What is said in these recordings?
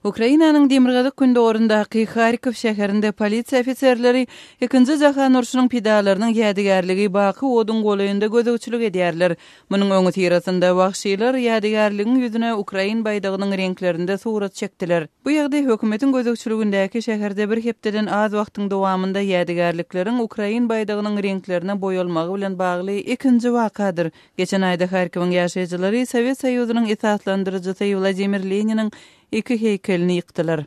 Ukrainanyň demirgazyk-gündogaryndaky Harkow şäherinde polisiýa ofiserleri Ikinji jahan urşunyň pidalarynyň ýadygärligi Baky oduň golaýynda gözegçilik edýärler. Munuň öňüsyrasynda wagşylar ýadygärligiň ýüzüne ukrain baýdagynyň reňklerinde surat çekdiler. Bu ýagdaý hökümetiň gözegçiligindäki şäherde bir hepdeden az wagtyň dowamynda ýadygärlikleriň ukrain baýdagynyň reňklerine boýalmagy bilen bagly ikinji wakadyr. Geçen aýda Harkowyň ýaşaýjylary Sowet Soýuzynyň esaslandyryjysy Wladimir Leniniň iki heýkelini ýykdylar.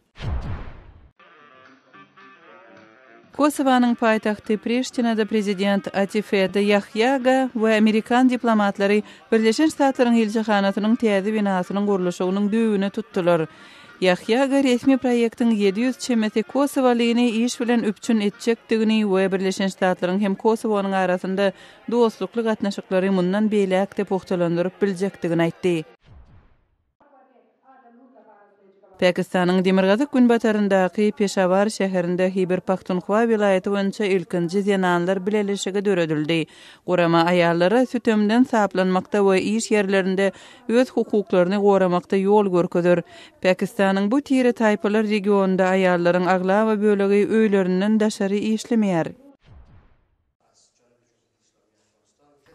Kosowanyň paýtagty Priştinada prezident Atifete Ýahýaga we amerikan diplomatlary Birleşen Ştatlaryň ilçihanasynyň täze binasynyň gurluşygynyň düýbüni tutdular. Ýahýaga resmi proýektiň 700 çemesi kosowalyny iş bilen üpjün etjekdigini we Birleşen Ştatlaryň hem Kosowanyň arasynda dostlukly gatnaşyklary mundan beýläk-de pugtalandyryp biljekdigini aýtdy. Pakistanyň demirgazyk-günbataryndaky Peşawar şäherinde Hiber-Pahtunhwa welaýaty boýunça ilkinji zenanlar bileleşigi döredildi. Gurama aýallara sütemden saplanmakda we iş ýerlerinde öz hukuklaryny goramakda ýol görkezer. Pakistanyň bu tire-taýpalar regionynda aýallaryň aglaba bölegi öýlerinden daşary işlemeýär.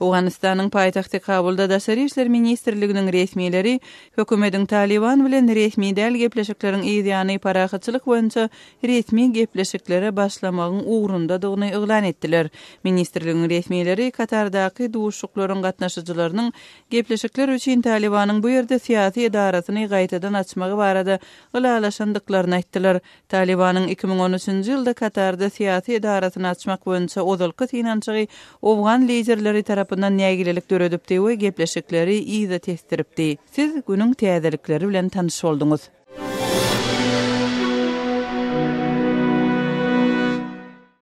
Owganystanyň paýtagty Kabulda Daşary işler ministrliginiň resmileri hökümetiň Talyban bilen resmi däl gepleşikleriň yzýany parahatçylyk boýunça resmi gepleşiklere başlamagyň ugrundadygyny yglan etdiler. Ministrligiň resmileri Katardaky duşuşyklaryň gatnaşyjylarynyň gepleşikler üçin Talybanyň bu ýerde syýasy edarasyny gaýtadan açmagy barada ylalaşandyklaryny aýtdylar. Talybanyň 2013-nji ýylda Katarda syýasy edarasyny açmak boýunça ozalky synanyşygy owgan liderleri tarapyndan nägilelik döredipdi we gepleşikleri yza tesdiripdi. Siz günüň täzelikleri bilen tanyş bolduňyz.